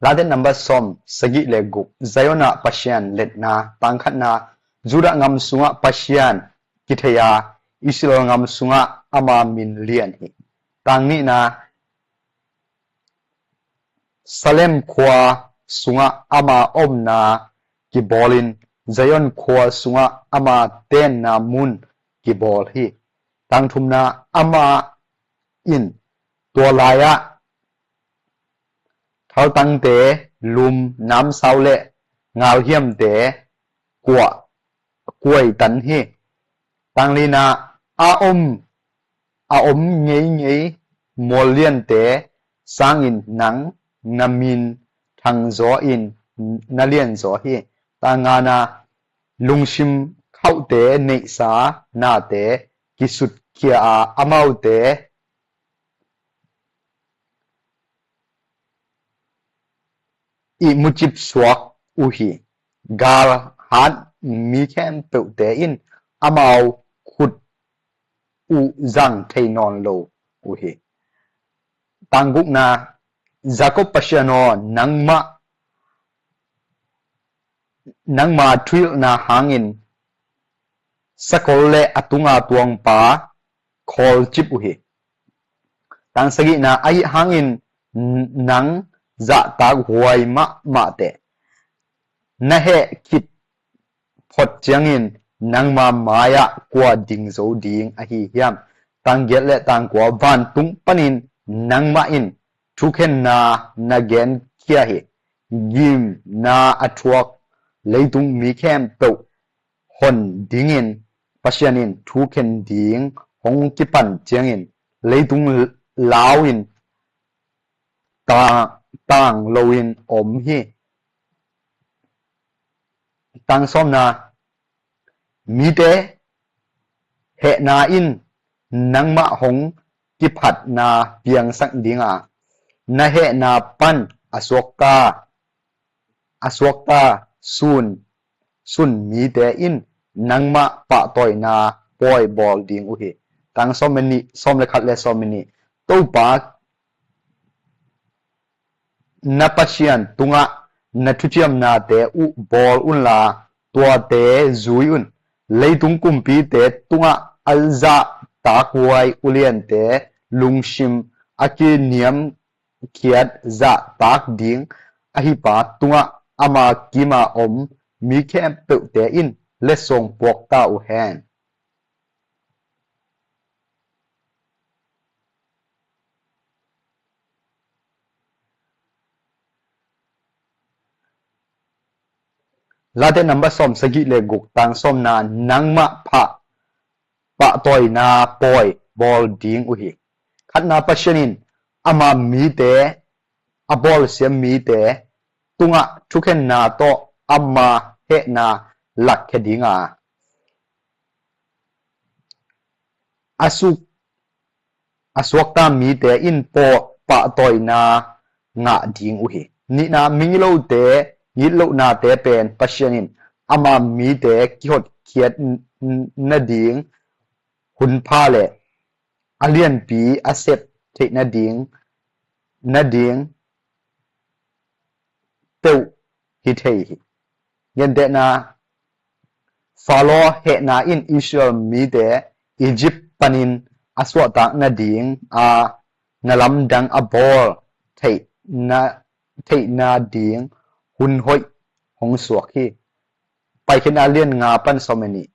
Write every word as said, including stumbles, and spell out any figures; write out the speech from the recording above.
Late number sawm sagih le guk. Zion ah Pasian letna. Tang khatna, Judah gam sungah Pasian kithei a, Israel gam sungah ama min lian hi. Tang nihna, Salem khua sungah ama omna kibawlin, Zion khua sungah ama tenna mun kibawl hi. Tang thumna, amah in tua lai-ah thaltangte lum, namsau le galhiamte kuah, kuaitan hi. Tang lina, a om, a om ngeingei mualliante sangin nang na min thangzaw in na lianzaw hi. Tang ngana, lungsim khauhte neihsa nate kisutkhia a, amaute ihmucip suak uh hi. Gal hat mi khempeuhte in amau khut uh zang thei nawn lo uh hi. Tang gukna, Jakob Pasian aw, nangmah, nangma thuhilhna hangin sakol le a tunga tuangpa khawlcip uh hi. Tang sagihna, ahi hangin nang zahtak huai mahmah teh. Na heh khit phot ciangin nangma mai-ah kua ding zo ding ahi hiam? Tang giat le tang kua, vantung panin nangmah in thukhenna na genkhia hi. Gimna a thuak leitung mi khempeuh hon dingin Pasian in thukhen ding hong kipan ciangin leitung lau in ta-, tang loin om hi. Tang sawmna, mite hehna in nangmah hong kiphatna piangsak ding a, na hehna pan a suakta, a suakta sun, sun mite in nangmah pahtawina pawi bawl ding uh hi. Tang sawm le nih, sawm le khat le sawm le nih. Topa na Pasian tungah na thuciamnate uh bawl unla, tuate zui un. Leitung kumpite tungah a zahtak huai uliante lungsim a kiniamkhiat zahtak ding ahi pa tungah ama kima om mi khempeuhte in letsong puak ta uh hen. Late number sawm sagih le guk, tang sawmna, nangmah phah pahtawina pawi bawl ding uh hi. Khatna, Pasian in ama mite, a bawlsiam mite tungah thukhenna tawh ama hehna lakkhia ding a, a suk, a suakta mite in paw-, pahtawina ngah ding uh hi. Nihna, migilote gitlohnate pen Pasian in ama mite kihotkhiat n-, n-, nading hunpha le a lianpi a sep theih nading, nading peuh hi thei hi. Gentehna, Faro hehna in Israel mite Egypt panin a suahtak nading a, na lamdang a bawl theih na, theih nading hun hoih hong suak hi. Paikhiatna lian nga pan sawm le nih.